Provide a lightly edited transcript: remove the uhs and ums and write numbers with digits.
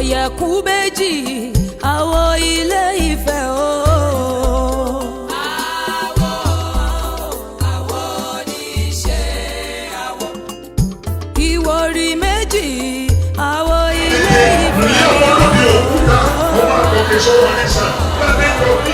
Ọ̀yẹ̀kú méjì, àwo Ilé Ifẹ̀ o. Àwo, àwo ní í ṣe àwo. Ìwòrì méjì, àwo Ilé Ifẹ̀ Ní o. àwọn olóbi òkúta, wọ́n máa kọ́ kí sọ́wọ́ ní sàn lábẹ́ ìjọ bí.